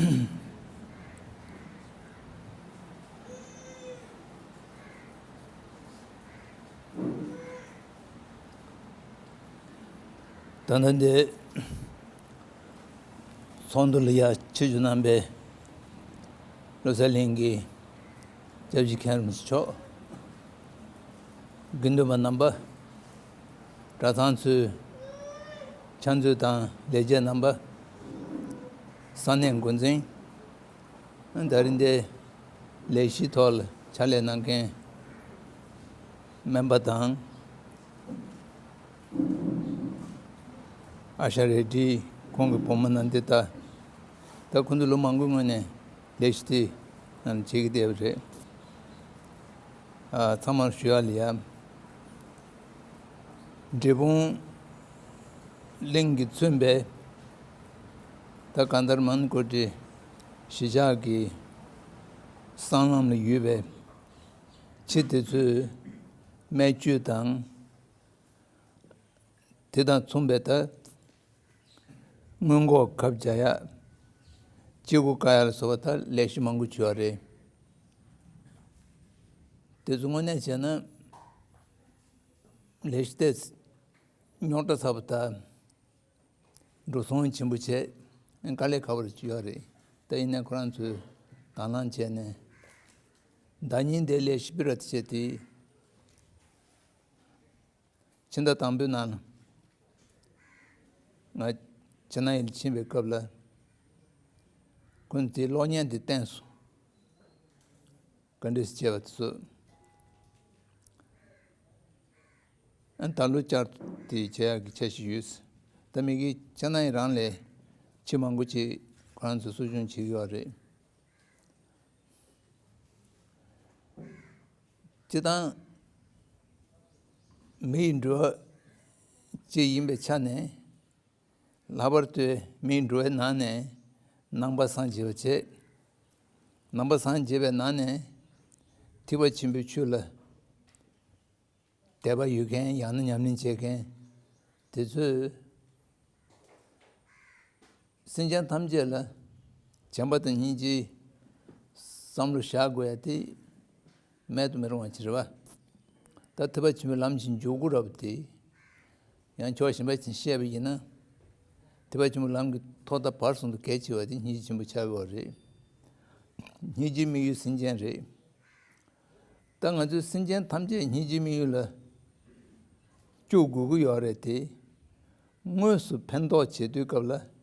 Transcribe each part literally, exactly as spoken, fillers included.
ད་ལྟ་འདི་ཚོགས་འདུ་ལ་ཡ་ཆིབས་བསྒྱུར་གནང་པའི་བློ་གསལ་གླིང་གི་སྐྱབས་རྗེ་མཁན་རིན་པོ་ཆེ་མཆོག་དགེ་འདུན་པ་རྣམ་པ། གྲྭ་ཚང་ཚོའི་ཕྱག་མཛོད་དང་ལས་བྱེད་རྣམ་པ། ས་གནས་འགོ་འཛིན། ད་རིང་འདིར་ལས་གཞིའི་ཐོག་ལ་ཕྱག་ལས་གནང་མཁན་སྨན་པ་དང་། ཨ་ཤ་རེ་ཌི་ཁོང་གི་བུ་མོ་ནན་དི་ཏཱ། ད་ཁོང་ཚོ་ལོ་མང་པོའི་སྔོན་ནས་ལས་གཞི་དེ་ནང་བྱེད་ཀྱི་བསྡད་པ་རེད། ཨ། ཚང་མར་ཞུ་ཡག་ལ་ཡ། འབྲས་སྤུངས་གླིང་གིས་མཚོན་པའི་ད་གང་ལྟར་མོན་གྷོ་གི་གཞིས་ཆགས་ཀྱི་སྲང་ལམ་ལ་ཡོད་པའི་ཁྱི་དེ་ཚོའི་སྨན་བཅོས་དང་། དེ་དང་མཚུངས་པའི་ད་སྔོན་འགོག་ཁབ་རྒྱག་ཡག་སྤྱི་སྒོ་བཀག་ཡག་ལ་སོགས་པ་ད་ལས་གཞི་མང་པོ་བྱས་པ་རེད། དེ་ཚོ་དངོས་གནས་བྱས་ན་ལས་གཞི་དེ་རྙོག་དྲ་ཚ་པོ་དང་འགྲོ་སོང་ཆེན་པོ་བྱས། དཀའ་ལས་ཁག་པོ་ཞིག་ཡོད་རེད། ད་ཡིན་ནའི་ཁོ་རང་ཚོས་དང་བླངས་བྱས་ནས་ཟླ་ཉིན་དེ་ལས་གཞི་སྤེལ་ར་དེ་བྱས་ཏེ། ཕྱི་ཟླ་དང་པོའི་ནང་ལ་ང་ཆེ་ན་ཡིར་ཕྱིན་པའི་སྐབས་ལ་ཁོང་ཚོས་གློག་བརྙན་དེ་བསྟན་སོང་། ག་འདྲས་བྱས་པ་དེ་ཚོ། ཨ། ད་ལོ་བསྐྱར་དེ་བྱེད་ཡག་གི་འཆར་གཞི་ཡོད། ད་མི་གི་ཆེ་ན་ཡིར་རང་ལས་ཁྱི་མང་པོ་ཅིག་ཁོ་རང་ཚོས་གསོ་སྐྱོང་བྱེད་ཀྱི་ཡོད་རེད། སྤྱིར་བཏང་མི་ཡི་འགྲོ་བ་ཅིག་ཡིན་པའི་ཆ་ནས། ལྷག་པར་དུ་མིའི་འགྲོ་བའི་ནང་ནས་ནང་པ་སངས་རྒྱས་པ་བྱས། ནང་པ་སངས་རྒྱས་པའི་ནང་ནས་ཐེག་པ་ཆེན་པོའི་ཆོས་ལ་དད་པ་ཡོད་མཁན། ཡང་ན་ཉམས་ལེན་བྱེད་མཁན་དེ་ཚོས་སེམས་ཅན་ཐམས་ཅད་ལ་བྱམས་པ་དང་སྙིང་རྗེའི་བསམ་བློ་བཞག་དགོས་ཡ་དེ་མེད་དུ་མི་རུང་བ་ཅིག་རེད་པ། ད་ཐེག་པ་ཆེན་པོའི་ལམ་གྱི་འཇུག་སྒོ་ར་བ་དེ། ཡང་ཕྱོགས་གཞན་པ་ཅིག་བཤད་པ་ཡིན་ན། ཐེག་པ་ཆེན་པོའི་ལམ་གྱི་ཐོག་མཐའ་བར་གསུམ་དུ་གལ་ཆེ་བ་དེ་སྙིང་རྗེ་ཆེན་པོ་ཆགས་ཀྱི་ཡོད་རེད། སྙིང་རྗེའི་དམིགས་ཡུལ་སེམས་ཅན་རེད། ད་ང་ཚོས་སེམས་ཅན་ཐམས་ཅད་སྙིང་རྗེའི་དམིགས་ཡུལ་ལ་བཅུག་དགོས་ཀྱི་ཡོད་རེད་དེ། དངོས་སུ་ཕན་ཐོགས་བྱེད་དུས་སྐབས་ལ།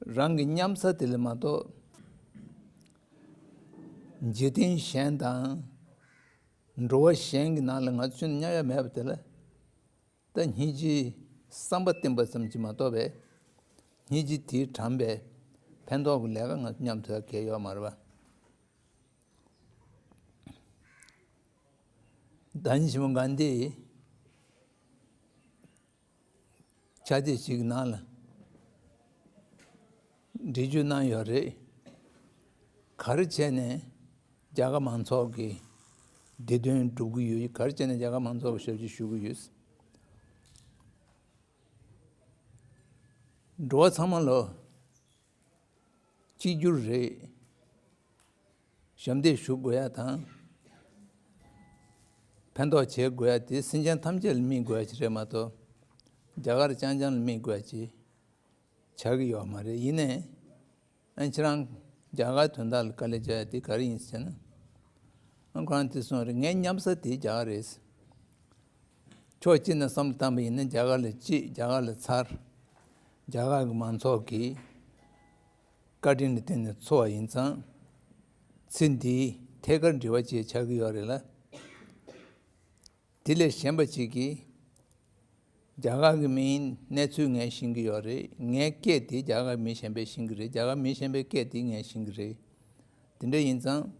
རང་གི་མཉམ་ས་དེ་ལས་མ་གཏོགས། འཇིག་རྟེན་གཞན་དང་། འགྲོ་བ་གཞན་གྱི་ནང་ལ་ང་ཚོས་མཉམ་ཡ་མེད་པ་དེ་ལ། ད་སྙིང་རྗེའི་བསམ་པ་བསྟེན་པ་ཙམ་གྱིས་མ་གཏོགས་པའི། སྙིང་རྗེ་དེས་དྲངས་པའི་ཕན་ཐོགས་ཀྱི་ལས་ཀ་ང་ཚོ་མཉམ་དུ་གལ་ཡོད་མ་རེད་པ། བདག་ཉིད་ཆེན་པོ་གྷན་དྷིས་ཕྱག་དེབ་ཞིག་གི་ནང་ལ་འགྲེལ་བརྗོད་གནང་ཡོད་རེད། ག་རེ་བྱས་ནས་རྒྱ་གར་མང་ཚོགས་ཀྱི་བདེ་དོན་སྒྲུབ་ཀྱི་ཡོད། ག་རེ་བྱས་ནས་རྒྱ་གར་མང་ཚོགས་ཀྱི་ཞབས་ཕྱི་ཞུ་གི་ཡོད། འགྲོ་བ་ཚང་མ་ལོ་གཅིག་གྱུར་རེད། ཞབས་འདེགས་ཞུ་དགོས་ཡ་དང་། ཕན་ཐོགས་བྱེད་དགོས་ཡ་དེ་སེམས་ཅན་ཐམས་ཅད་ལ་དམིགས་དགོས་ཡ་ཅིག་རེད་མ་གཏོགས། རྒྱ་གར་རྐྱང་རྐྱང་ལ་དམིགས་དགོས་ཡ་ཅིག་ཆགས་ཀྱི་ཡོད་མ་རེད། ཡིན་ནའི་ཨ་ཁྱེད་རང་རྒྱ་གར་དོན་དག་ལ་དཀའ་ལས་རྒྱག་ཡ་དེ་ག་རེ་ཡིན་ཟེར་ན། ཨ་ཁོ་རང་དེ་གསུངས་རེད། ངའི་མཉམ་ས་དེ་རྒྱ་གར་རེད། ཕྱོགས་གཅིག་ནས་བསམ་བློ་བཏང་པ་ཡིན་ན་རྒྱ་གར་ལ་སྐྱིད། རྒྱ་གར་ལ་མཚར། རྒྱ་གར་གྱི་མང་ཚོགས་ཀྱི་བཀའ་དྲིན་ལ་བརྟེན་ནས་འཚོ་བ་ཡིན་ཙང་། ཚེ་འདིའི་ཐད་ཀར་འབྲེལ་བ་བཅས་ཆགས་ཀྱི་ཡོད་རེད་ལ། དེ་ལས་གཞན་པ་ཅིག་གིས་རྒྱ་གར་གྱི་མིའི་གནས་ཚུལ་ངས་ཤེས་ཀྱི་ཡོད་རེད། ངའི་སྐད་དེ་རྒྱ་གར་མི་གཞན་པས་ཤེས་ཀྱི་རེད། རྒྱ་གར་མི་གཞན་པའི་སྐད་དེ་ངས་ཤེས་ཀྱི་རེད། དེ་འདྲ་ཡིན་ཙང་།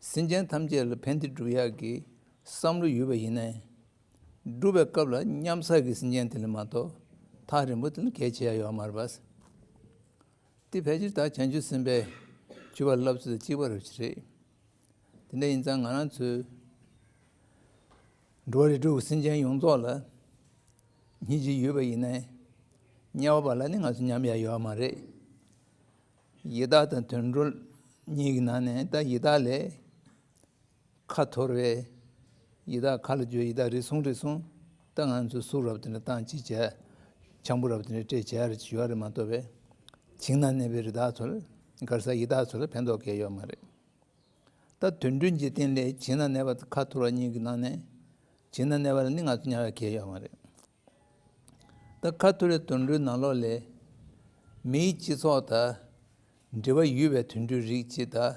སེམས་ཅན་ཐམས་ཅད་ལ་ཕན་བདེ་སྒྲུབ་ཡག་གི་བསམ་བློ་ཡོད་པ་ཡིན་ནའི། སྒྲུབ་པའི་སྐབས་ལ་མཉམ་ས་གི་སེམས་ཅན་དེ་ལ་མ་གཏོགས་ཐག་རིང་པོ་དེ་ལ་གལ་ཆེ་ཡ་ཡོད་མ་རེད་པ། དེ་ཕལ་ཆེར་ད་བྱང་ཆུབ་སེམས་དཔའི་སྤྱོད་པ་བསླབ་ཚུལ་དང་གཅིག་པ་རེད་པ་ཅིག་རེད། དེ་འདྲ་ཡིན་ཙང་ང་རང་ཚོའི་འགྲོ་བ་རིགས་དྲུག་གི་སེམས་ཅན་ཡོངས་རྫོགས་ལ་སྙིང་རྗེ་ཡོད་པ་ཡིན་ནའི། དམྱལ་བ་པ་ལ་ནི་ང་ཚོ་མཉམ་ཡ་ཡོད་མ་རེད། ཡི་དྭགས་དང་དུད་འགྲོ་གཉིས་ཀྱི་ནང་ནས་ད་ཡི་དྭགས་ལས་ཁ་འཐོར་བའི་ཡི་དྭགས་ཁ་ལ་འཇུ་ཡི་དྭགས་རེ་ཟུང་རེ་ཟུང་ད་ང་ཚོ་གཟུགས་རབ་དེ་འདྲ་བཏང་ཅི་བྱས། ཆང་བུ་རབ་དེ་འདྲ་སྤྲད་བྱས་རེ་ཡོད་རེད་མ་གཏོགས་པས། བྱིངས་ན་གནས་པའི་རི་དྭགས་ཚོ་ལ་ག་རེ་ཟ་ཡི་དྭགས་ཚོ་ལ་ཕན་ཐོགས་གང་ཡང་ཡོད་མ་རེད། ད་དུད་འགྲོའི་འཇིག་རྟེན་ལས་བྱིངས་ན་གནས་པ་དང་ཁ་འཐོར་བ་གཉིས་ཀྱི་ནང་ནས་བྱིངས་ན་གནས་པ་ལ་ནི་ང་ཚོ་དམྱལ་བའི་གང་ཡང་ཡོད་མ་རེད། ད་ཁ་འཐོར་བའི་དུད་འགྲོའི་ནང་ལོགས་ལས་མིའི་སྤྱི་ཚོགས་དང་འབྲེལ་བ་ཡོད་པའི་དུད་འགྲོའི་རིགས་གཅིག་དང་།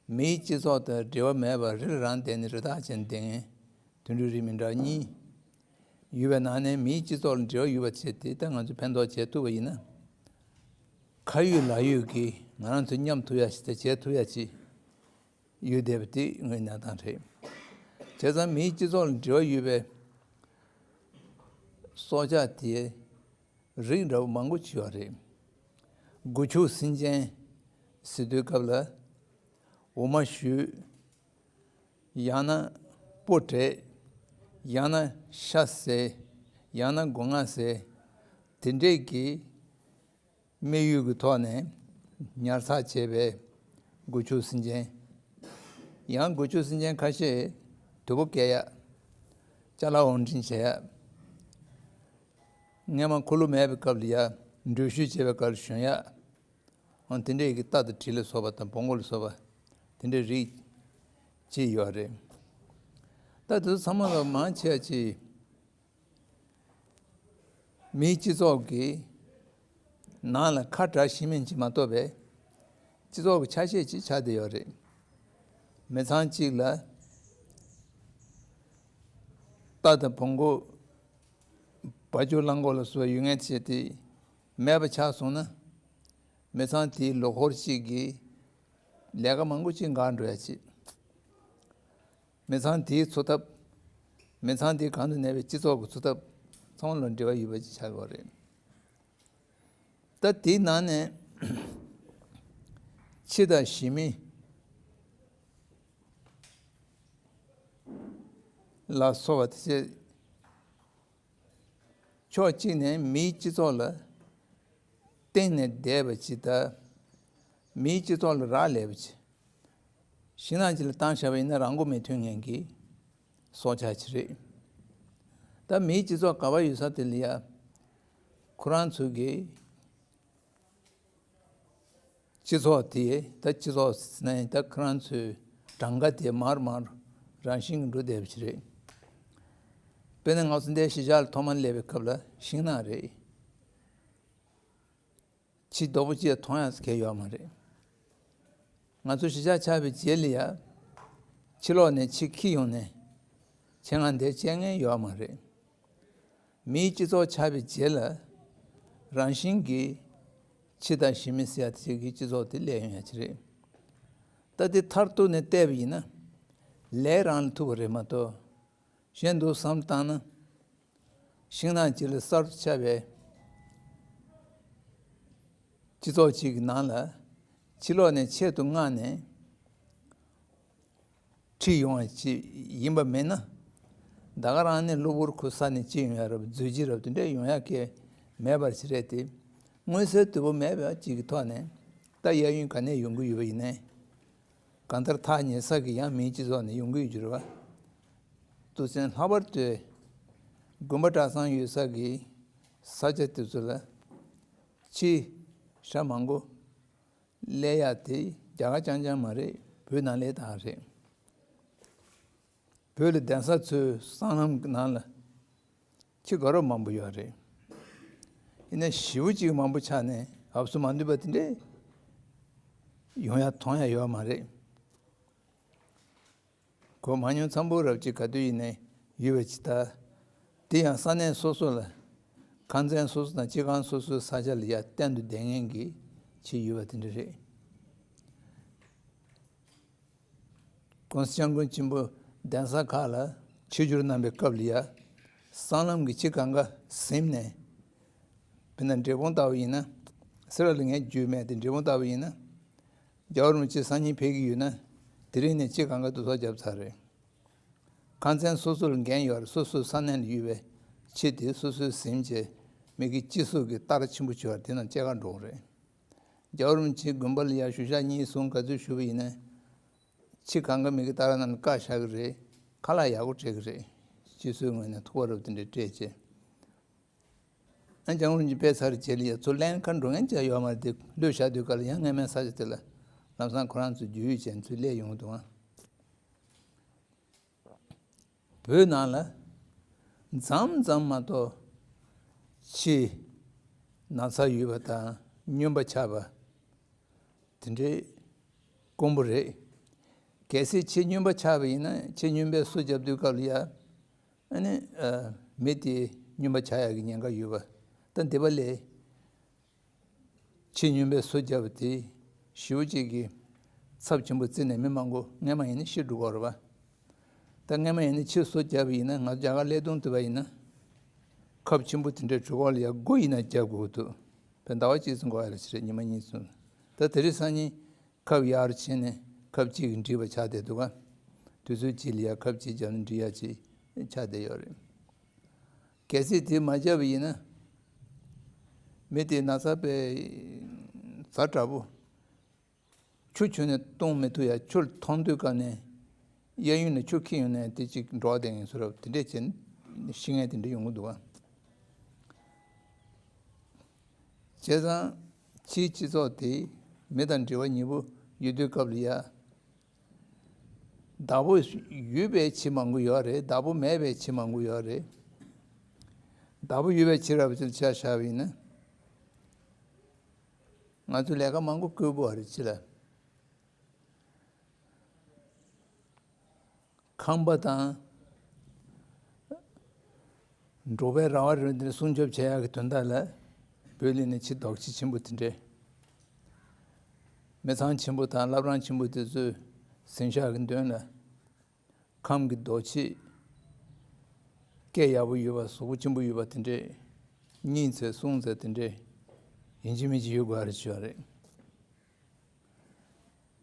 མིའི་སྤྱི་ཚོགས་དང་འབྲེལ་བ་མེད་པར་རི་ལ་རང་བསྡད་ནས་རི་དྭགས་བྱས་ནས་བསྡད་མཁན་དུད་འགྲོའི་རིགས་མི་འདྲ་གཉིས་ཡོད་པའི་ནང་ནས་མིའི་སྤྱི་ཚོགས་ལ་འབྲེལ་བ་ཡོད་པ་བྱས་ཏེ་ད་ང་ཚོས་ཕན་ཐོགས་བྱེད་ཐུབ་པ་ཡིན་ན། ཁ་ཡོད་ལག་ཡོད་ཀྱིས་ང་རང་ཚོས་མཉམ་ཐུབ་ཡ་ཞིག་དང་བྱེད་ཐུབ་ཡ་ཅིག་ཡོད་བསྡད་པ་དེ་དངོས་གནས་གནས་སྟངས་རེད། བྱས་ཙང་མིའི་སྤྱི་ཚོགས་ལ་འབྲེལ་བ་ཡོད་པའི་སྲོག་ཆགས་དེ་རིགས་འདྲ་བོ་མང་པོ་ཅིག་ཡོད་རེད། སྒོ་ཕྱུགས་སེམས་ཅན་ཟེར་དུས་སྐབས་ལ་འོ་མ་བཞོས། ཡང་ན་སྤོ་བྲེག་ཡང་ན་ཤ་ཟས། ཡང་ན་སྒོ་ང་ཟས། དེ་འདྲས་ཀྱི་དམིགས་ཡུལ་གྱི་ཐོག་ནས་ཉར་ཚགས་བྱས་པའི་སྒོ་ཕྱུགས་སེམས་ཅན། ཡང་སྒོ་ཕྱུགས་སེམས་ཅན་ཁ་ཤས་དུ་པོ་སྐྱེལ་ཡ། ཅ་ལག་དབོར་འདྲེན་བྱེད་ཡ། སྔས་མ་ཁོ་ལོ་མེད་པའི་སྐབས་ལ་ཡ་འགྲུལ་བཞུད་བྱེད་པའི་སྐབས་ལ་ཞོན་ཡ། འོ་དེ་འདྲས་ཀྱི་རྟ་དང་གྲི་ལ་སོགས་པ་དང་བོང་གུ་ལ་སོགས་པ་དེ་འདྲས་རིགས་ཅིག་ཡོད་རེད། ད་དེ་ཚོ་ཚང་མ་ལ་མང་ཆེ་བ་ཅིག་མིའི་སྤྱི་ཚོགས་ཀྱི་ནང་ལ་ཁ་གྲག་ཤེས་མིན་ཅིག་མ་གཏོགས་པའི་སྤྱི་ཚོགས་ཀྱི་ཆ་ཤས་ཅིག་ཆགས་བསྡད་ཡོད་རེད། མི་ཚང་གཅིག་ལ་རྟ་དང་བོང་གུ་བ་ཕྱུགས་གླང་གོག་ལ་སོགས་ཡོད་མཁན་བྱས་ཏེ་མེད་པ་ཆགས་སོང་ན། མི་ཚང་དེའི་ལོ་འཁོར་གཅིག་གི་ལས་ཀ་མང་པོ་ཅིག་འགག་འགྲོ་ཡ་ཅིག་མི་ཚང་དེའི་འཚོ་ཐབས། མི་ཚང་དེའི་གང་དུ་གནས་པའི་སྤྱི་ཚོགས་ཀྱི་འཚོ་ཐབས་ཚང་མ་ལ་འབྲེལ་བ་ཡོད་པ་ཅིག་ཆགས་ཡོད་རེད། ད་དེའི་ནང་ནས་ཁྱི་དང་ཞི་མི་ལ་སོགས་པ་དེ་ཚོས་ཕྱོགས་གཅིག་ནས་མིའི་སྤྱི་ཚོགས་ལ་གཏིང་ནས་བསྡད་པ་ཅིག་དང་། མིའི་སྤྱི་ཚོགས་ལ་རག་ལས་པ་ཅིག་ཤིང་ནགས་ཅིག་ལ་བཏང་བཞག་པ་ཡིན་ན་རང་མགོ་མི་ཐོན་མཁན་གྱི་སྲོག་ཆགས་ཅིག་རེད། ད་མིའི་སྤྱི་ཚོགས་ག་པར་ཡོད་ས་དེ་ལ་ཡ་ཁོ་རང་ཚོ་གི་སྤྱི་ཚོགས་དེ་ད་སྤྱི་ཚོགས་ཟེར་ན་ཡང་ད་ཁོ་རང་ཚོའི་གྲངས་ཀ་དེ་མར་མར་རང་བཞིན་གྱིས་འགྲོ་བསྡད་པ་ཅིག་རེད། དཔེར་ན་ང་ཚོ་འདིར་གཞིས་ཆགས་ལ་ཐོག་མར་སླེབས་པའི་སྐབས་ལ་ཤིང་ནགས་རེད། ཁྱི་རྡོག་པོ་གཅིག་མཐོང་ཡག་གང་ཡང་ཡོད་མ་རེད། ང་ཚོ་གཞིས་ཆགས་ཆགས་པའི་རྗེས་ལ་ཡ། ཕྱི་ལོགས་ནས་ཁྱི་འཁྱེར་ཡོང་ནས་ཁྱེད་རང་འདིར་བཅད་མཁན་ཡོད་མ་རེད། མིའི་སྤྱི་ཚོགས་ཆགས་པའི་རྗེས་ལ་རང་བཞིན་གྱིས་ཁྱི་དང་ཞི་མི་ཟེར་ཡ་དེ་གི་སྤྱི་ཚོགས་དེ་སླེབས་ཡོང་ཡ་ཅིག་རེད། ད་དེ་མཐར་གཏུགས་ནས་བལྟས་པ་ཡིན་ན་ལས་རང་ལ་ཐུག་པ་རེད་མ་གཏོགས། གཞན་དུ་བསམ་བློ་བཏང་ན། ཤིང་ནགས་གཅིག་ལ་གསར་དུ་ཆགས་པའི་སྤྱི་ཚོགས་གཅིག་གི་ནང་ལ་ཕྱི་ལོགས་ནས་ཆེད་དུ་མངགས་ནས་ཁྲིད་ཡོང་བ་ཅིག་ཡིན་པ་མིན་ན། ད་ག་རང་ནས་གློ་བུར་ཁོ་ས་ནས་ཅི་ཡོང་ཡ་རབས་མཛོད་ཅིག་རབས་དེ་འདྲ་ཡོང་ཡ་གི་མེད་པར་ཅིག་རེད་དེ། མངོན་གསལ་དོད་པོ་མེད་པ་ཅིག་གི་ཐོག་ནས་ད་གཡས་གཡོན་ག་ནས་ཡོང་གི་ཡོད་པ་ཡིན་ནའི། གང་ལྟར་ཐག་ཉེ་ས་གི་ཡང་མིའི་སྤྱི་ཚོགས་ནས་ཡོང་གི་ཡོད་རེད་བ། དུས་ཆེན་ལྷག་པར་དུ་དགོན་པ་གྲྭ་ཚང་ཡོད་ས་གི་ས་ཆ་དེ་ཚོ་ལ་ཁྱི་ཤ་མང་པོ་སླེབས་ཡ་དེ་རྒྱ་གར་རྐྱང་རྐྱང་མ་རེད། བོད་ནང་སླེབས་སྟངས་རེད། བོད་ལ་གདན་ས་ཚོའི་སྲང་ལམ་གྱི་ནང་ལ་ཁྱི་དགའ་རབ་མང་པོ་ཡོད་རེད། ཡིན་ན་ཞེ་པོ་ཅིག་མང་པོ་ཆགས་ནས་ཨབ་སུ་མ་འདུས་པ་དེ་འདྲས་ཡོང་ཡ་མཐོང་ཡ་ཡོད་མ་རེད། གོ་མ་མྱོང་འཚམ་པོ་རབ་ཅིག་ག་དུས་ཡིན་ནའི་ཡོད་པ་ཅིག་ད། དེ་ཡང་ས་གནས་སོ་སོ་ལ། ཁང་ཚན་སོ་སོ་དང་སྤྱི་ཁང་སོ་སོའི་ས་ཆ་ལ་ཡ་གཏན་དུ་བསྡད་མཁན་གྱི་ཁྱི་ཡོད་པ་དེ་འདྲ་རེད། ༸གོང་ས་༸སྐྱབས་མགོན་ཆེན་པོ་གདན་ས་ཁག་ལ་ཆིབས་བསྒྱུར་གནང་པའི་སྐབས་ལ་ཡ། སྲང་ལམ་གྱི་ཁྱི་གང་ག་ཟིན་ནས། དཔེར་ན་འབྲས་སྤུངས་ལྟ་བུ་ཡིན་ན། སེ་ར་ལ་ངས་རྒྱུས་མེད་དེ་འབྲས་སྤུངས་ལྟ་བུ་ཡིན་ན། རྒྱལ་བ་རིན་པོ་ཆེ་སང་ཉིན་ཕེབས་ཀྱི་ཡོད་ན། དེ་རིང་ནས་ཁྱི་གང་ག་བསྡུ་གསོག་བརྒྱབ་ཚར་རེད། ཁང་ཚན་སོ་སོ་ལ་འགན་ཡོད་རེད། སོ་སོའི་ས་གནས་ལ་ཡོད་པའི་ཁྱི་དེ་སོ་སོས་ཟིན་བྱས་མི་གི་སྤྱི་གཟུགས་ཀྱི་རྟགས་ཆེན་པོ་བྱུང་བ་དེ་རྣམས་སྐྱེལ་གར་འགྲོ་གི་རེད། རྒྱལ་བ་རིན་པོ་ཆེའི་དགོན་པ་ལ་ཡར་ཞུ་ཞག་གཉིས་གསུམ་ག་ཚོད་ཞུ་བ་ཡིན་ན། ཕྱི་གང་ག་མི་གི་ཏཱ་ར་ནང་ལ་བཀའ་བཞག་གི་རེད། ཁ་ལག་ཡག་པོ་སྤྲད་གི་རེད། སྤྱི་ཚོའི་ངོས་ནས་ཐུགས་ཁུར་དེ་འདྲ་སྤྲད་བྱས། ཨ་རྒྱལ་བ་རིན་པོ་ཆེ་ཕེབས་ཚར་རྗེས་ལ་ཡ་ཚུར་ལེན་ཁ་འགྲོ་མཁན་ཅིག་ཡོད་མ་རེད་དེ། ལྷོད་བཞག་དུས་སྐབས་ལ་ཡང་སྔ་མའི་ས་ཆ་དེ་ལ་ལམ་སང་ཁོ་རང་ཚོ་རྒྱུས་ཡོད་བྱས་ཚུར་སླེབས་ཡོང་གི་འདུག་ཨ། བོད་ནང་ལ་མཚམས་མཚམས་མ་གཏོགས་ཕྱི་ན་ཚ་ཡོད་པ་དང་སྨྱོན་པ་ཆགས་པ་དེ་འདྲའི་དཀོན་པོ་རེད། གལ་སྲིད་ཕྱི་སྨྱོན་པ་ཆགས་པ་ཡིན་ན། ཕྱི་སྨྱོན་པས་སོ་བརྒྱབ་དུས་སྐབས་ལ་ཡ། ཨ་ནི་ཨ་མི་དེ་སྨྱོན་པ་ཆགས་ཡག་གི་ཉེན་ཁ་ཡོད་པ། ད་འདི་པ་ལས། ཕྱི་སྨྱོན་པས་སོ་བརྒྱབ་པ་དེ་ཞེ་པོ་ཅིག་གི་ཚབས་ཆེན་པོ་བརྩིས་ནས་མི་མང་པོ་སྔན་མ་ཡིན་ན་ཤི་འགྲོ་གི་རེད་པ། ད་སྔན་མ་ཡིན་ན་ཕྱི་སོ་བརྒྱབ་པ་ཡིན་ན། ང་ཚོ་རྒྱ་གར་ཀླད་སྟོང་བལྟས་པ་ཡིན་ན། ཁབ་ཆེན་པོ་དེ་འདྲའི་གྲུ་ཁོག་ལ་ཡ་དགུ་ཡིན་ན་བརྒྱབ་དགོས་ཀྱི་འདུག་བས་ཟླ་བ་གཅིག་ཙམ་འགོར་ཡ་ལ་ཕྱིན་རེད། ཉི་མ་གཉིས་གསུམ། ད་དེ་རིང་སང་ཉིན་ཁབ་ཡར་ཕྱིན་ནས་ཁབ་གཅིག་གིས་འགྲིག་པ་ཆགས་བསྡད་འདུག་ག་དུས་ཚོད་གཅིག་ལ་ཡ་ཁབ་གཅིག་བརྒྱབ་ནས་འགྲིག་ཡ་ཅིག་ཆགས་བསྡད་ཡོད་རེད། གལ་སྲིད་དེ་མ་བརྒྱབ་པ་ཡིན་ན། མི་དེ་ན་ཚ་དཔེ་ཛ་དྲག་པོ། ཆུ་ཁྱོན་ནས་གཏོང་མི་ཐུབ་ཡ། ཆུ་འཐུང་དུས་སྐབས་ནས་གཡས་གཡོན་ནས་ཆུ་འཁྱེར་ཡོང་ནས་དེ་གཅིག་འགྲོ་བསྡད་མཁན་བཟོ་འདྲ་དེ་འདྲས་བྱས་ནས་ཤི་མཁན་དེ་འདྲས་ཡོང་གི་འདུག་ག་བྱས་ཙང་ཕྱིའི་སྤྱི་ཚོགས་དེ་མི་དང་འབྲེལ་བ་ཉེ་པོ་ཡོད་དུས་སྐབས་ལ་ཡ། བདག་པོ་ཡོད་པའི་ཕྱི་མང་པོ་ཡོད་རེད། བདག་པོ་མེད་པའི་ཕྱི་མང་པོ་ཡོད་རེད། བདག་པོ་ཡོད་པའི་ཕྱི་རབས་ཅིག་ཆ་བཞག་པ་ཡིན་ན། ང་ཚོ་ལས་ཀ་མང་པོ་བསྐུལ་དགོས་པ་རེད། ཕྱི་ལ། ཁམས་པ་དང་འབྲོག་པའི་རང་དབང་རེད། འདི་ནས་སྲུང་སྐྱོབ་བྱེད་ཡག་གི་དོན་དག་ལ་བོད་གླིང་ནས་ཕྱི་རྡོག་རྩ་ཆེན་པོ་དེ་འདྲས། མི་ཚང་ཆེན་པོ་དང་བླ་བྲང་ཆེན་པོ་དེ་ཚོས་ཟིང་ཤག་གི་མདུན་ལ། ཁམས་ཀྱི་རྡོ་ཆས། སྐད་ཡག་པོ་ཡོད་པ། གཟུགས་པོ་ཆེན་པོ་ཡོད་པ་དེ་འདྲས། གཉིས་ཚེ་གསུམ་ཚེ་དེ་འདྲས། ཡིན་གཅིག་མིན་གཅིག་ཡོད་དགོས་རེད་ཞུ་བ་རེད།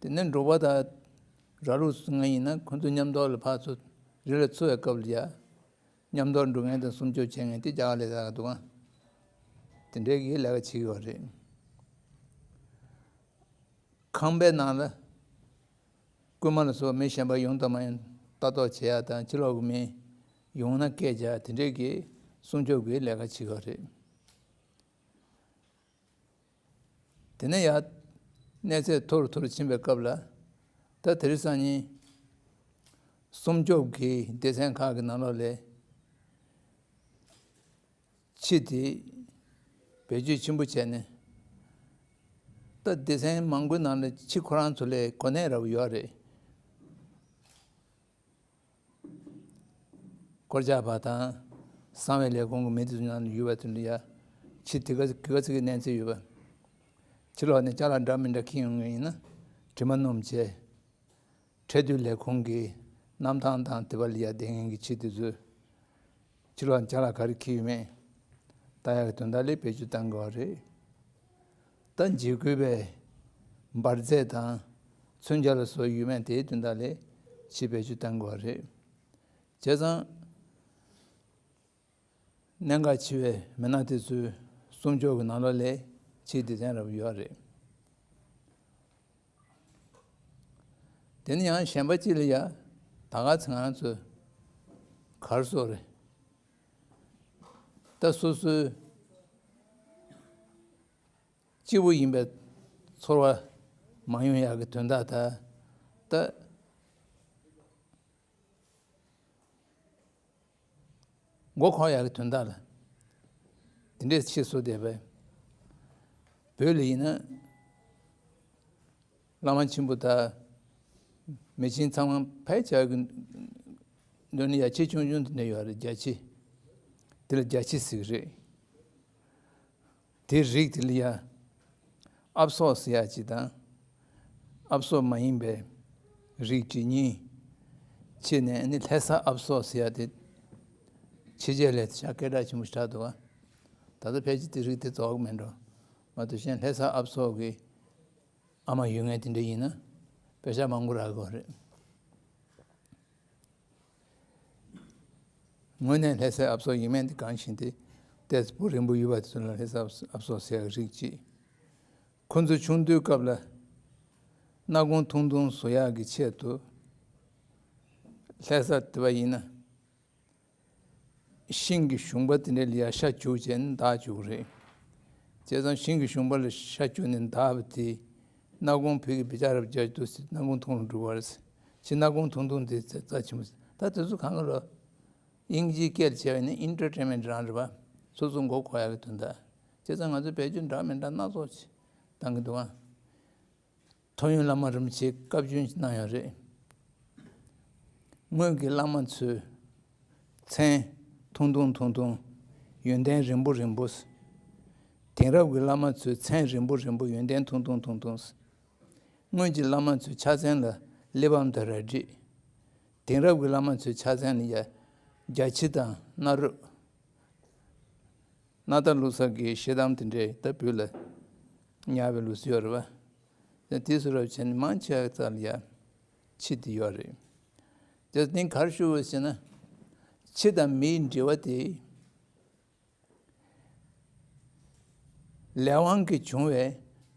དེ་ནས་འབྲོག་པ་དང་ར་ལུག་ཚོ་ལྔ་ཡིན་ན། ཁོ་ཚོ་མཉམ་དུ་ལ་ཕར་ཚུར་རི་ལ་འཚོ་བའི་སྐབས་ལ་ཡ། མཉམ་དུ་འགྲོ་མཁན་དང་སྲུང་སྐྱོབ་བྱེད་མཁན་དེ་རྒྱ་གར་ལ་ཡོད་འདུག་ག་དེ་འདྲའི་གི་ལས་ཀ་བྱེད་ཀྱི་ཡོད་རེད། ཁང་པའི་ནང་ལ་རྐུན་མ་ལ་སོགས་མི་གཞན་པ་ཡོང་དང་མ་ཡོང་ལྟ་རྟོག་བྱེད་ཡ་དང་། ཕྱི་ལོགས་ཀྱི་མི་ཡོང་ན་སྐད་རྒྱག་དེ་འདྲའི་གི་སྲུང་སྐྱོབ་ཀྱི་ལས་ཀ་བྱེད་ཀྱི་ཡོད་རེད། དེ་ནས་ཡར་གནས་ཚད་མཐོ་རུ་མཐོ་རུ་ཕྱིན་པའི་སྐབས་ལ། ད་དེ་རིང་སང་ཉིན་སྲུང་སྐྱོབ་ཀྱི་སྡེ་ཚན་ཁག་གི་ནང་ལོགས་ལ་ཕྱི་དེ་བེད་སྤྱོད་ཆེན་པོ་བྱས་ནས། ད་སྡེ་ཚན་མང་པོའི་ནང་ལ་ཕྱི་ཁོ་རང་ཚོ་ལ་གོ་གནས་འདྲ་པོ་ཡོད་རེད། སྐོར་རྒྱག་པ་དང་། གསང་བའི་ལས་ཁུངས་ཀྱི་མི་དེ་ཚོ་ནང་ལ་ཡོད་པ་དེ་འདྲ་ཡ། ཕྱི་དེ་ག་ག་ཚོད་ཀྱི་གནས་ཚད་ཡོད་པ། ཕྱི་ལོགས་ནས་ཅ་ལག་འདྲ་མི་འདྲ་འཁྱེར་ཡོང་མཁན་ཡིན་ན་དྲི་མ་སྣོམ་བྱས། ཁྲལ་བསྡུའི་ལས་ཁུངས་ཀྱི་གནམ་ཐང་དང་དེ་པ་ལ་ཡ་བསྡད་མཁན་གྱི་ཕྱི་དེ་ཚོས། ཕྱི་ལོགས་ཅ་ལག་ག་རེ་འཁྱེར་ཡོད་མེད་ལྟ་ཡག་གི་དོན་དག་ལ་བེད་སྤྱོད་གཏང་དགོས་པ་རེད། ད་འཇིགས་སྐུལ་བའི་འབར་རྫས་དང་མཚོན་ཆ་ལ་སོགས་ཡོད་མེད་དེའི་དོན་དག་ལ་ཕྱི་བེད་སྤྱོད་གཏང་དགོས་པ་རེད། བྱས་ཙང་གནད་འགག་ཆེ་བའི་མི་སྣ་དེ་ཚོའི་སྲུང་སྐྱོབ་ཀྱི་ནང་ལོགས་ལ་ཕྱིའི་སྡེ་ཚན་འདྲ་པོ་ཡོད་རེད། དེ་ནས་ཡང་གཞན་པ་གཅིག་ལ་ཡ། ད་ག་ཚོད་ང་ཚོ་ག་རེ་ཟེར་དགོས་རེད། ད་སོ་སོའི་གཅིག་པུ་ཡིན་པའི་ཚོར་བ་མ་ཡོང་ཡག་གི་དོན་དག་ད། ད། མགོ་འཁོར་ཡག་གི་དོན་དག་ལ། དེ་འདྲས་ཕྱིར་བཟོ་བསྡད་པས། བོད་ལ་ཡིན་ན། བླ་མ་ཆེན་པོ་དང་མི་ཆེན་ཚང་མ་ཕལ་ཆེར་གྱི་མདུན་ལ་ཡ་ཆེ་ཆུང་ཆུང་དེ་འདྲ་ཡོད་རེད། རྒྱ་ཆེ། དེ་ལ་རྒྱ་ཆེ་ཟེར་གྱི་རེད། དེ་རིགས་དེ་ལ་ཡ། ཨབ་སོ་ཟེར་ཡ་གཅིག་དང་། ཨབ་སོ་མ་ཡིན་པའི་རིགས་གཅིག་གཉིས། ཕྱི་ནས་ནི་ལྷ་ས་ཨབ་སོ་ཟེར་ཡ་དེ། ཕྱི་རྒྱལ་ལ་ཤ་སྐད་གྲགས་ཆེན་པོ་ཞིག་ཆགས་འདུག་ག་ད་ལྟ་ཕལ་ཆེར་དེ་རིགས་དེ་རྫོགས་མེད་འགྲོ། མ་གཏོགས་གཞན་ལྷ་ས་ཨབ་སོ་གི་ཨ་མ་ཡོད་མཁན་དེ་འདྲ་ཡིན་ན་པེ་ཤག་མང་པོ་རག་གི་རེད། དངོས་གནས་ལྷ་སའི་ཨབ་སོ་ཡིན་མིན་དེ་གང་ཞིག་དེ། ཏོག་ཙམ་རིང་པོ་ཡོད་པ་དེ་ཚོ་ལ་ལྷ་སའི་ཨབ་སོ་ཟེར་ཡག་རིགས་གཅིག་ཁོ་ཚོ་ཆུང་དུས་སྐབས་ལ་སྣ་ཁུང་ཐུང་ཐུང་བཟོ་ཡག་གི་ཆེད་དུ་ལྷ་ས་དེ་བ་ཡིན་ན། ཤིང་གི་ཞུང་པ་དེ་འདྲ་ལ་ཡ་ཤ་བཅུག་བྱས་ནས་འདག་བཅུག་གི་རེད། བྱས་ཙང་ཤིང་གི་ཞུང་པ་ལ་ཤ་བཅུག་ནས་འདག་པ་དེ་སྣ་ཁུང་བོད་ཀྱི་བི་ཅ་རབ་རྒྱ་དུ་སི་སྣ་ཁུང་ཐུང་རུ་འགྲོ་བ་རེད། ཕྱི་སྣ་ཁུང་ཐུང་ཐུང་དེ་རྩ་ཆེན་པོ་ད་དེ་ཚོ་གང་ག་ལ་དབྱིན་ཇིའི་སྐད་བྱས་པ་ནི་ཨིན་ཊར་ཊེན་མེན་ཊི་རང་རེད་པ། སོ་སོ་མགོ་འཁོར་ཡག་གི་དོན་དག་བྱས་ཙང་ང་ཚོ་བེད་སྤྱོད་འདྲ་མི་འདྲ་སྣ་ཚོགས་ཅིག་བཏང་གི་འདུག་ཨ། ཐོ་ཡོན་བླ་མ་རིན་པོ་ཆེས་བཀའ་བཀྱོན་གནང་ཡོད་རེད། སྔོན་གྱི་བླ་མ་ཚོས་མཚན་ཐུང་ཐུང་ཐུང་ཐུང་། ཡོན་ཏན་རིང་པོ་རིང་པོ། དེང་རབས་ཀྱི་བླ་མ་ཚོས་མཚན་རིང་པོ་རིང་པོ་ཡོན་ཏན་ཐུང་ཐུང་ཐུང་ཐུང་། སྔོན་གྱི་བླ་མ་ཚོས་ཕྱག་མཚན་ལ་གླེགས་བམ་དང་རལ་གྲི། དེང་རབས་ཀྱི་བླ་མ་ཚོས་ཕྱག་མཚན་ལ་ཡ་རྒྱ་ཁྱི་དང་སྣ་རུ། སྣ་ཐག་བླུགས་ས་གི་ཤེལ་དམ་དེ་འདྲས་ད་བོད་ལ་ཉར་བའི་ལུགས་སྲོལ་ཡོད་རེད་པ། དེ་དུས་སུ་རབ་བྱས་ནས་མང་ཆེ་བ་ཙམ་ལ་ཡ་ཁྱི་དེ་ཡོད་རེད། དེ་ནི་ག་རེ་ཞུ་དགོས་ཟེར་ན། ཁྱི་དང་མིའི་འབྲེལ་བ་དེ་ལས་དབང་གིས་བྱུང་བའི་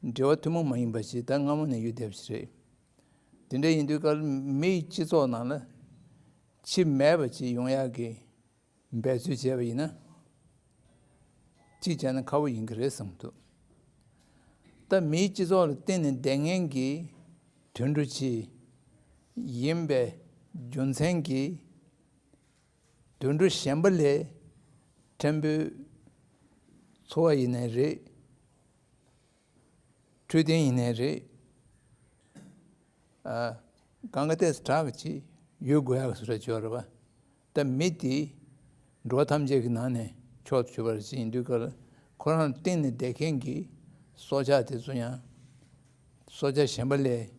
འབྲེལ་བ་ཐུན་མོང་མ་ཡིན་པ་ཞིག་ད་སྔ་མོ་ནས་ཡོད་བསྡད་པ་ཞིག་རེད། དེ་འདྲ་ཡིན་དུས་སྐབས་མིའི་སྤྱི་ཚོགས་ནང་ལ་ཁྱི་མེད་པ་ཅིག་ཡོང་ཡག་གི་འབད་རྩོལ་བྱས་པ་ཡིན་ན། གཅིག་བྱས་ན་ཁག་པོ་ཡིན་གྱི་རེད་བསམ་འདུག་ད་མིའི་སྤྱི་ཚོགས་ལ་བརྟེན་ནས་བསྡད་མཁན་གྱི་དུད་འགྲོ་ཅིག་ཡིན་པའི་རྒྱུ་མཚན་གྱིས། དུད་འགྲོ་གཞན་པ་ལས་ཕྲན་བུ་འཚོ་བ་ཡིན་ནའི་རེད། འཕྲོད་བསྟེན་ཡིན་ནའི་རེད། ཨ། གང་ག་ཏོག་ཙམ་དྲག་ཅིག་ཡོད་དགོས་ཡག་བཟོ་འདྲ་ཅིག་ཡོད་རེད་པ། ད་མི་དེ་འགྲོ་བ་ཐམས་ཅད་ཀྱི་ནང་ནས་མཆོག་ཏུ་གྱུར་པ་ཅིག་ཡིན་དུས་སྐབས་ལ་ཁོ་རང་ལ་བརྟེན་ནས་བསྡད་མཁན་གྱི་སྲོག་ཆགས་དེ་ཚོ་ཡང་སྲོག་ཆགས་གཞན་པ་ལས་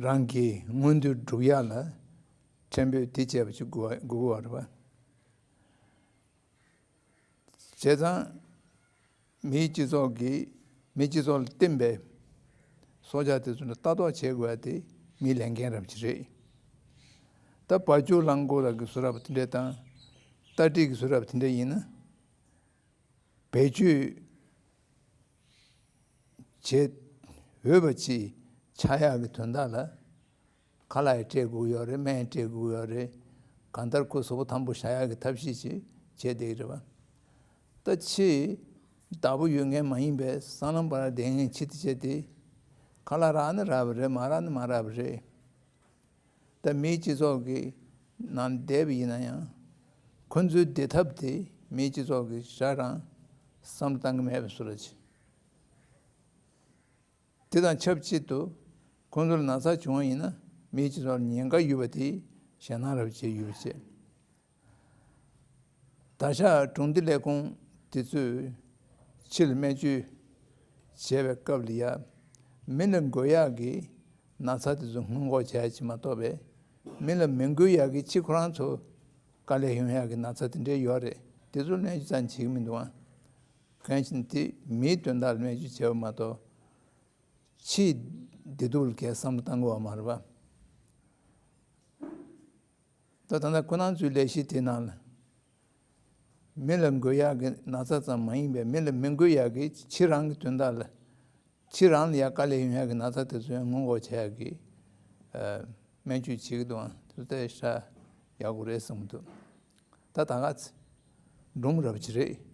རང་གི་མངོན་འདོད་སྒྲུབ་ཡག་ལ་ཕྲན་བུ་དེ་བྱས་པ་ཅིག་དགོས་དགོས་པ་རེད་པ། བྱས་ཙང་། མིའི་སྤྱི་ཚོགས་ཀྱིས་མིའི་སྤྱི་ཚོགས་ལ་བརྟེན་པའི་སྲོག་ཆགས་དེ་ཚོ་ལ་ལྟ་རྟོག་བྱེད་དགོས་པ་དེ་མིའི་ལས་འགན་རབ་ཅིག་རེད། ད་བ་ཕྱུགས་གླང་མགོ་ལ་གི་བཟོ་འདྲ་པོ་དེ་འདྲ་དང་། རྟ་དྲེལ་གྱི་བཟོ་འདྲ་པོ་དེ་འདྲ་ཡིན་ན། བེད་སྤྱོད་བྱེད་འོས་པ་ཅིག་ཆགས་ཡག་གི་དོན་དག་ལ། ཁ་ལག་ཡང་སྤྲད་དགོས་ཡོད་རེད། སྨན་ཡང་སྤྲད་དགོས་ཡོད་རེད། གང་ལྟར་ཁོ་གཟུགས་པོ་ཐང་པོ་བཞག་ཡག་གི་ཐབས་ཤེས་ཅིག་བྱས་བསྡད་ཀྱི་རེད་པ། ད་ཕྱི་བདག་པོ་ཡོད་མཁན་མ་ཡིན་པའི་སྲང་ལམ་བར་བསྡད་མཁན་ཁྱི་དེ་བྱས་ཏེ། ཁ་ལག་རག་ན་རག་པ་རེད། མ་རག་ན་མ་རག་པ་རེད། ད་མིའི་སྤྱི་ཚོགས་ཀྱི་ནང་བསྡད་པ་ཡིན་ན་ཡང་། ཁོ་ཚོའི་བདེ་ཐབས་དེ་མིའི་སྤྱི་ཚོགས་ཀྱིས་རང་བསམ་བློ་བཏང་གི་མེད་པའི་བཟོ་འདྲ་ཅིག་དེ་དང་ཆབས་ཅིག་ཏུ་ཁོང་ཚོར་ན་ཚ་བྱུང་བ་ཡིན་ན་མིའི་སྤྱི་ཚོགས་ལ་ཉེན་ཁ་ཡོད་པ་དེ་ཞེད་སྣང་རབ་བྱེད་ཡོད་པ་བྱས། ད་ཆ་གྲོང་སྡེ་ལས་ཁུངས་དེ་ཚོས་ཕྱི་ལ་སྨན་བཅོས་བྱས་པའི་སྐབས་ལ་ཡ། མི་ལ་འགོས་ཡག་གི་ན་ཚ་དེ་ཚོ་སྔོན་འགོག་བྱས་ཡག་ཅིག་མ་གཏོགས་པས། མི་ལ་མི་འགོས་ཡག་གི་ཕྱི་ཁོ་རང་ཚོ་དཀའ་ལས་ཡོང་ཡག་གི་ན་ཚ་དེ་འདྲས་ཡོད་རེད། དེ་ཚོ་སྨན་བཅོས་ཙམ་བྱེད་ཀྱི་མི་འདུག་ཨ། གང་ཡིན་ཟེར་ན་དེ་མིའི་དོན་དག་ལ་སྨན་བཅོས་བྱས་པ་མ་གཏོགས། ཕྱིའི་བདེ་སྡུག་ལ་གའི་བསམ་བློ་བཏང་དགོས་པ་མ་རེད་པ། ད་ད་ལྟ་ཁོ་རང་ཚོའི་ལས་གཞི་དེ་ནང་ལ། མི་ལ་འགོས་ཡག་གི་ན་ཚ་ཙམ་མ་ཡིན་པའི་མི་ལ་མི་འགོས་ཡག་གི་ཕྱི་རང་གི་དོན་དག་ལ། ཕྱི་རང་ལ་ཡང་དཀའ་ལས་ཡོང་ཡག་གི་ན་ཚ་དེ་ཚོ་ཡང་སྔོན་འགོག་བྱེད་ཡག་གི། ཨ། སྨན་བཅོས་བྱེད་ཀྱི་འདུག་ཨང་། དེ་ཚོ་ད་ཧྲ་ཡག་པོ་རེད་བསམ་གྱི་འདུག་ད་ད་ག་ཚོད་འབྲུམ་རབ་ཅིག་རེད།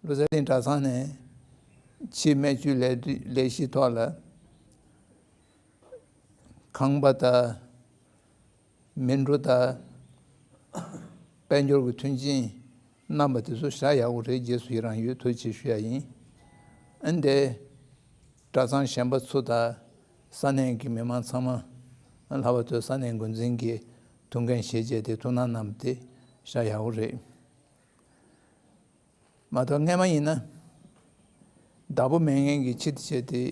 བློ་གསལ་གླིང་གྲྭ་ཚང་ནས་ཕྱིའི་སྨན་བཅོས་ལས་དུས་ལས་གཞིའི་ཐོག་ལ་ཁང་པ་དང་། མི་འགྲོ་དང་། དཔལ་འབྱོར་གྱི་མཐུན་རྐྱེན་གནང་བ་དེ་ཚོ་ཧྲ་ཡག་པོ་རེད། རྗེས་སུ་ཡི་རང་ཡོད། ཐུགས་རྗེ་ཆེ་ཞུ་ཡག་ཡིན། ཨ་ནི་དེ། གྲྭ་ཚང་གཞན་པ་ཚོ་དང་ས་གནས་ཀྱི་མི་མང་ཚང་མ། ལྷག་པར་དུ་ས་གནས་འགོ་འཛིན་གྱིས་ཐུགས་འགན་བཞེས་བྱས་ཏེ་ཐུགས་སྣང་གནང་བ་དེ་ཧྲ་ཡག་པོ་རེད། མ་གཏོགས་སྔས་མ་ཡིན་ན། བདག་པོ་མེད་མཁན་གྱི་ཁྱི་དེ་བྱས་ཏེ།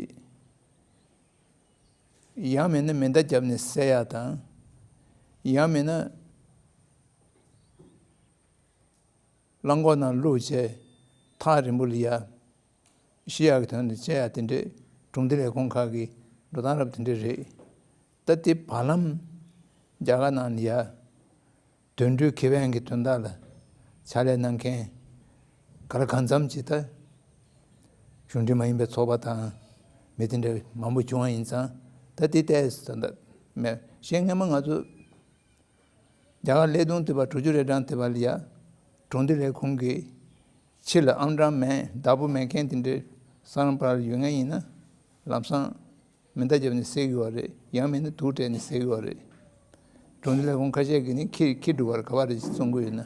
ཡང་མིན་ན་མེ་མདའ་བརྒྱབ་ནས་བསད་ཡག་དང་། ཡང་མིན་ན། རླངས་འཁོར་ནང་བླུགས་བྱས། ཐག་རིང་པོ་ལ་ཡ། ཤི་ཡག་གི་དོན་དུ་བྱས་ཡག་དེ་འདྲས་གྲོང་སྡེ་ལས་ཁུངས་ཁག་གི་འགྲོ་སྟངས་རབ་དེ་འདྲས་རེད། ད་དེ་བར་ལམ་རྒྱ་གར་ནང་ལ་ཡ། དུད་འགྲོའི་ཁེ་ཕན་གྱི་དོན་དག་ལ་ཕྱག་ལས་གནང་མཁན་ག་ལ་གང་འཚམ་ཅིག་ད་ གཞུང་འབྲེལ་མ་ཡིན་པའི་ཚོགས་པ་དང་མི་དེ་འདྲ་མང་པོ་བྱུང་བ་ཡིན་ཙང་། ད་དེ་ཏོག་ཙམ་ད་མེད། གཞན་སྔོན་མ་ང་ཚོ་རྒྱ་གར་ཀླད་སྟོང་ཐེ་བ་དྲུག་ཅུ་རེ་གྲངས་ཐེ་བ་ལ་ཡ་གྲོང་སྡེ་ལས་ཁུངས་ཀྱི་ཕྱི་ལ་ཨང་གྲངས་མེད། བདག་པོ་མེད་མཁན་དེ་འདྲའི་ས་རང་པ་ར་ལ་ཡོད་མཁན་ཡིན་ན་ལམ་སང་མེ་མདའ་བརྒྱབ་ནས་བསད་དགོས་པ་རེད། ཡང་མིན་ན་དུག་སྤྲད་ནས་བསད་དགོས་པ་རེད། གྲོང་སྡེ་ལས་ཁུངས་ཁ་ཤས་ཀྱིས་ནི་ཁྱེར་ཁྱེར་འགྲོ་བར་ག་པར་རེ་བཙོང་གི་ཡོད་ན།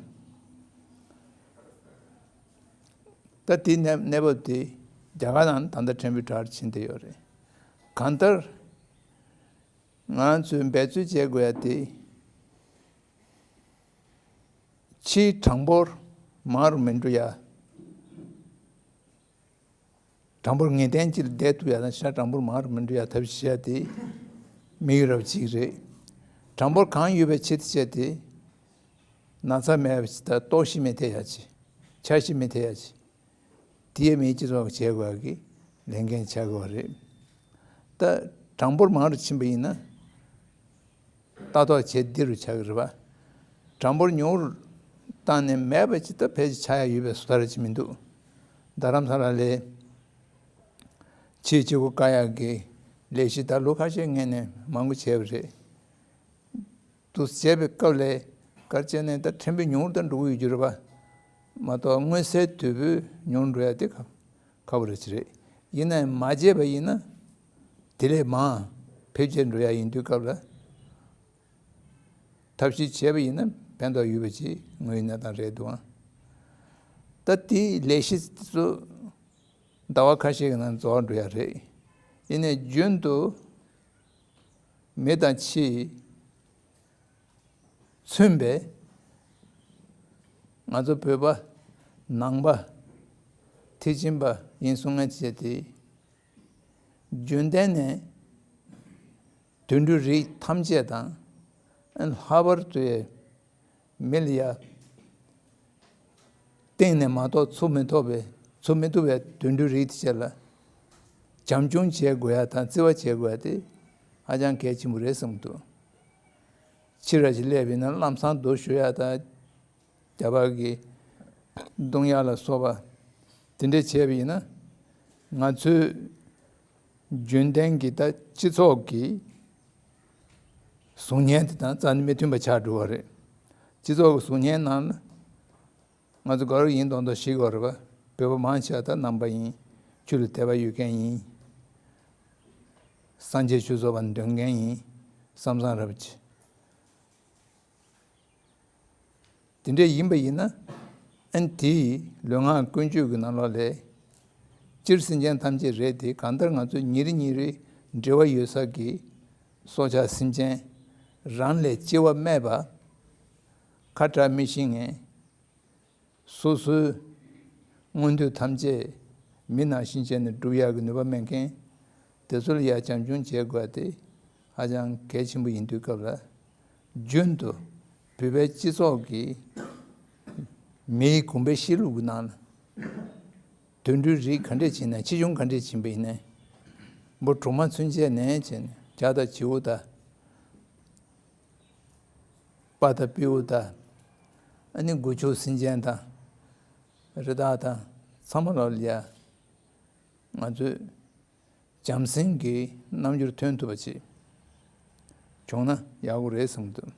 ད་དེ་གནས་གནས་བབ་དེ་རྒྱ་གར་ནང་ད་ལྟ་ཕྲན་བུ་དྲག་ཕྱིན་བསྡད་ཡོད་རེད། གང་ལྟར་ང་ཚོས་འབད་རྩོལ་བྱེད་དགོས་ཡ་དེ། ཕྱིའི་གྲངས་འབོར་མང་རུ་མི་འགྲོ་ཡ། གྲངས་འབོར་ངེས་གཏན་གཅིག་ལ་བསྡད་ཐུབ་ཡ་དང་། ཕྱིའི་གྲངས་འབོར་མང་རུ་མི་འགྲོ་ཡ་ཐབས་ཤེས་བྱས་ཏེ་དམིགས་ཡུལ་རབ་གཅིག་རེད། གྲངས་འབོར་གང་ཡོད་པའི་ཆེད་དུ་བྱས་ཏེ་ན་ཚ་མེད་པ་ཞིག་དང་ལྟོགས་ཤི་མི་ཐེབས་ཡ་ཅིག་ཆ་ཤི་མི་ཐེབས་ཡ་ཅིག་དེ་ཡས་མེད་སྤྱི་ཚོགས་ཀྱི་བྱེད་དགོས་ཀྱི་ལས་འགན་ཆགས་ཀྱི་ཡོད་རེད། ད་གྲངས་འབོར་མང་རུ་ཕྱིན་པ་ཡིན་ན། ལྟ་རྟོག་བྱེད་འདི་རུ་ཆགས་ཀྱི་རེད་པ། གྲངས་འབོར་ཉུང་རུ་བཏང་ནས་མེད་པ་ཅིག་ད་ཕལ་ཆེར་ཆགས་ཡ་ཡོད་པའི་བཟོ་ལྟ་ར་ཅིག་མི་འདུག་རྡ་རམ་ས་ལ་ལ་ཕྱིའི་བྱེད་སྒོ་བཀག་ཡག་གི་ལས་གཞི་ད་ལོ་ཁ་ཤས་སྔོན་ནས་མང་པོ་བྱས་པ་རེད། འདུག་བྱས་པའི་སྐབས་ལ་ག་རེ་བྱས་ནས་ད་ཕྲན་བུ་ཉུང་རུ་ད་འགྲོ་གི་ཡོད་རྒྱུ་རེད་པ། མ་གཏོགས་མངོན་གསལ་དོད་པོས་ཉུང་རུ་འགྲོ་ཡ་དེ་ཁག་ཁག་པོ་རེད་ཅི་རེད། ཡིན་ནའང་མ་བྱས་པ་ཡིན་ན་དེ་ལས་མང་འཕེལ་རྒྱས་འགྲོ་ཡ་ཡིན་དུས་སྐབས་ལ། ཐབས་ཤེས་བྱས་པ་ཡིན་ན་ཕན་ཐོགས་ཡོད་པ་ཅིག་ངོས་ནས་ད་རེད་འདུག་ཨང་། ད་དེའི་ལས་གཞི་ཚོ་ཟླ་བ་ཁ་ཤས་ཀྱི་ནང་རྫོགས་འགྲོ་ཡ་རེད། ཡིན་ནའི་རྒྱུན་དུ་མི་དང་ཕྱིས་མཚོན་པའི་ང་ཚོ་བོད་པ་ནང་པ་ཐེག་ཆེན་པ་ཡིན་གསུང་མཁན་བྱས་ཏེ། རྒྱུན་གཏན་ནས་དུད་འགྲོའི་རིགས་ཐམས་ཅད་དང་། ལྷག་པར་དུ་མི་ལ་ཡ་སྟེང་ནས་མ་གཏོགས་འཚོ་མི་ཐུབ་པའི་འཚོ་མི་ཐུབ་པའི་དུད་འགྲོའི་རིགས་དེ་ཚོ་ལ་བྱམས་སྐྱོང་བྱེད་དགོས་ཡ་དང་བརྩི་བ་བྱེད་དགོས་ཡ་དེ་ཧ་ཅང་གལ་ཆེན་པོ་རེད་བསམ་གྱི་འདུག་ཕྱི་ར་ཅིག་སླེབས་པ་ཡིན་ན་ལམ་སང་རྡོ་གཞུ་ཡ་དང་། རྒྱ་གར་གྱི་རྡུང་ཡ་ལ་སོགས་པ་དེ་འདྲས་བྱས་པ་ཡིན་ན། ང་ཚོའི་རྒྱུན་ལྡན་གྱི་ད་སྤྱི་ཚོགས་ཀྱི་གཟུགས་བརྙན་དེ་དང་རྩ་ནས་མི་མཐུན་པ་ཆགས་འགྲོ་བ་རེད། སྤྱི་ཚོགས་ཀྱི་གཟུགས་བརྙན་ནང་ལ་ང་ཚོ་ག་རེ་ཡིན་མདོག་མདོག་ཤེས་ཀྱི་ཡོད་རེད་པ། བོད་པ་མང་ཆེ་བ་ད་ནང་པ་ཡིན། ཆོས་ལ་དད་པ་ཡོད་མཁན་ཡིན། སངས་རྒྱས་ཆོས་ཚོགས་པ་འདོན་མཁན་ཡིན་བསམ་བསམ་རབ་ཀྱི། དེ་འདྲ་ཡིན་པ་ཡིན་ན། ཨན་དེའི་ལུས་ངག་ཀུན་སྤྱོད་ཀྱི་ནང་ལོགས་ལས། སྤྱིར་སེམས་ཅན་ཐམས་ཅད་རེད་དེ། གང་ལྟར་ང་ཚོ་ཉིན་རེ་ཉིན་རེ་འབྲེལ་བ་ཡོད་ས་ཀྱི་སྲོག་ཆགས་སེམས་ཅན་རང་ལས་སྐྱེ་བ་སྨྲས་པ། ཁ་གྲག་མི་ཤེས་མཁན། སོ་སོའི་མངོན་འདོད་ཐམས་ཅད་མི་ནང་བཞིན་བྱས་ནས་སྒྲུབ་ཡག་གི་ནུས་པ་མེད་མཁན། དེ་ཚོ་ལ་ཡ་བྱམས་སྐྱོང་བྱེད་དགོས་དེ་ཧ་ཅང་གལ་ཆེན་པོ་ཡིན་དུས་སྐབས་ལ། རྒྱུན་དུ་བོད་པའི་སྤྱི་ཚོགས་ཀྱི་མིའི་གོམས་པའི་གཤིས་ལུགས་ཀྱི་ནང་ལ། དུད་འགྲོའི་རིགས་ག་འདྲས་ཕྱིན་ན། ཆེ་ཆུང་ག་འདྲས་ཕྱིན་པ་ཡིན་ནའི། འབུ་གྲོག་མ་ཚུན་ཆད་ནས་བྱས་ནས་བྱ་དང་བྱིའུ་དང་། པ་དང་སྤྲེའུ་དང་། ཨ་ནི་སྒོ་ཕྱུགས་སེམས་ཅན་དང་། རི་དྭགས་དང་ཚང་མ་ལོག་ལ་ཡ་ང་ཚོས་བྱམས་སེམས་ཀྱི་རྣམ་འགྱུར་སྟོན་ཐུབ་པ་ཅིག་བྱུང་ན་ཡག་པོ་རེད་བསམ་གྱི་འདུག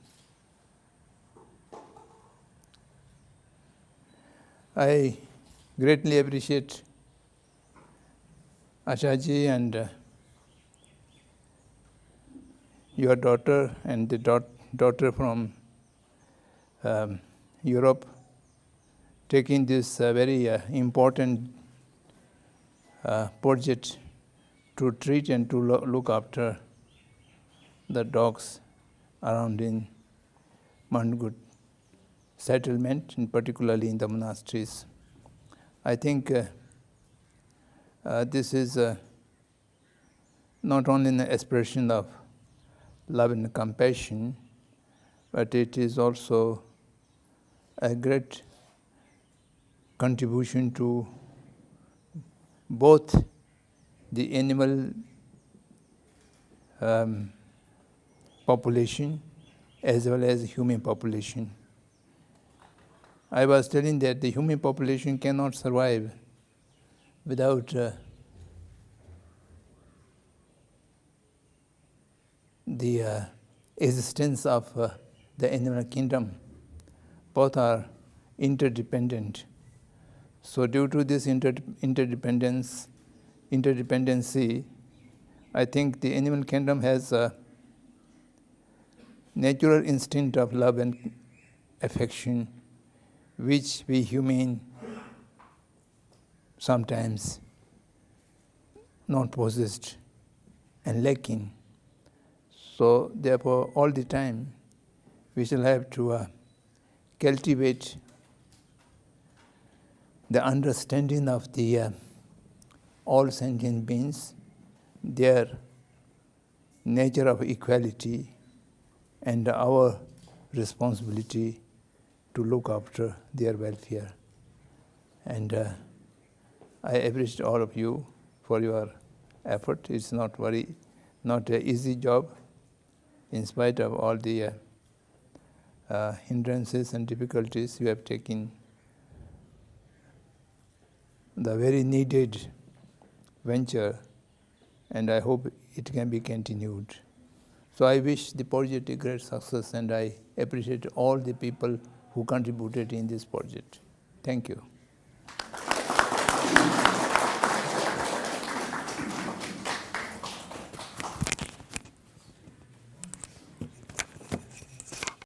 I greatly appreciate Asha ji and, uh, your daughter and the daugh- daughter from, um, Europe taking this, uh, very, uh, important, uh, project to treat and to lo- look after the dogs around in Mount Good settlement, and particularly in the monasteries. I think, uh, uh, this is, uh, not only an expression of love and compassion, but it is also a great contribution to both the animal, um, population as well as human population. I was telling that the human population cannot survive without, uh, the uh, existence of uh, the animal kingdom. Both are interdependent. So, due to this inter- interdependence, interdependency, I think the animal kingdom has a natural instinct of love and affection, which we humane sometimes not possessed and lacking. So, therefore, all the time we shall have to uh, cultivate the understanding of the uh, all sentient beings, their nature of equality, and our responsibility to look after their welfare. And uh, I appreciate all of you for your effort. It's not very, not an easy job. In spite of all the uh, uh, hindrances and difficulties, you have taken the very needed venture, and I hope it can be continued. So I wish the project a great success, and I appreciate all the people who contributed in this project. Thank you.